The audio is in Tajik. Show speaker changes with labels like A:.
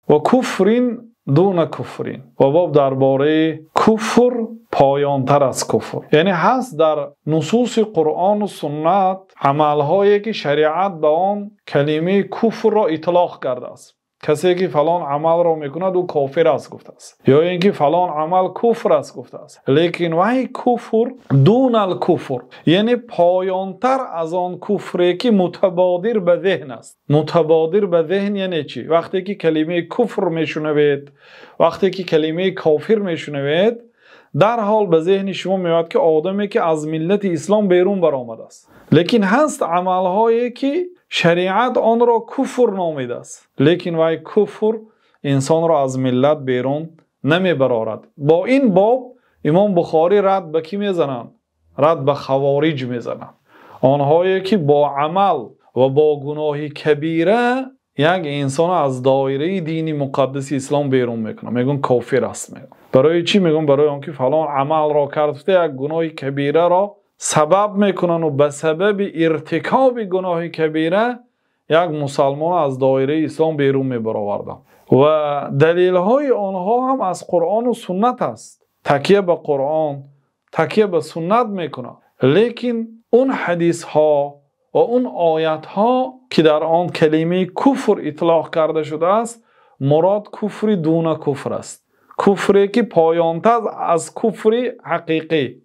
A: Ва куфрин дуна куфрин, ва боб дар бораи куфр поёнтар аз куфр. Яъне ҳаст дар нусуси Қуръон ва суннат амалҳое ки шариат ба он калимаи куфрро итлоқ кардааст. Касе ки фалон амалро мекунад, ӯ кофир аст гуфтааст, ё инки фалон амал куфр аст гуфтааст. Лекин вой, куфр дунал-куфр, яъне поёнтар аз он куфре ки мутабодир ба зеҳн аст. Мутабодир ба зеҳн яъне чӣ? Вақте ки калимаи куфр мешунавед, вақте ки калимаи кофир мешунавед, дар ҳол ба зеҳни шумо меояд ки одаме ки аз миллати ислом берун баромадааст. Лекин ҳаст амалҳое ки шариат онро куфр номидааст, лекин вой, куфр инсонро аз миллат берун намебарорад. Бо ин боб имом Бухорӣ рад ба кӣ мезананд? Рад ба хавориҷ мезананд. Онҳое ки бо амал ва бо гуноҳи кабира як инсонро аз доираи дини муқаддаси ислом берун мекунанд. Мегӯянд кофир аст, мегӯянд. Барои чӣ мегӯянд? Барои онки фалон амалро кард, як гуноҳи кабираро сабаб мекунанд ва ба сабаби иртикоби гуноҳи кабира як мусулмонро аз доираи ислом берун мебароварданд ва далелҳои онҳо ҳам аз Қуръон ва суннат аст. Такя ба Қуръон, такя ба суннат мекунанд. Лекин он ҳадисҳо ва он оятҳо ки дар он калимаи куфр итлоқ карда шудааст, мурод куфри дуна куфр аст. Куфре ки поёнтар аз куфри ҳақиқӣ.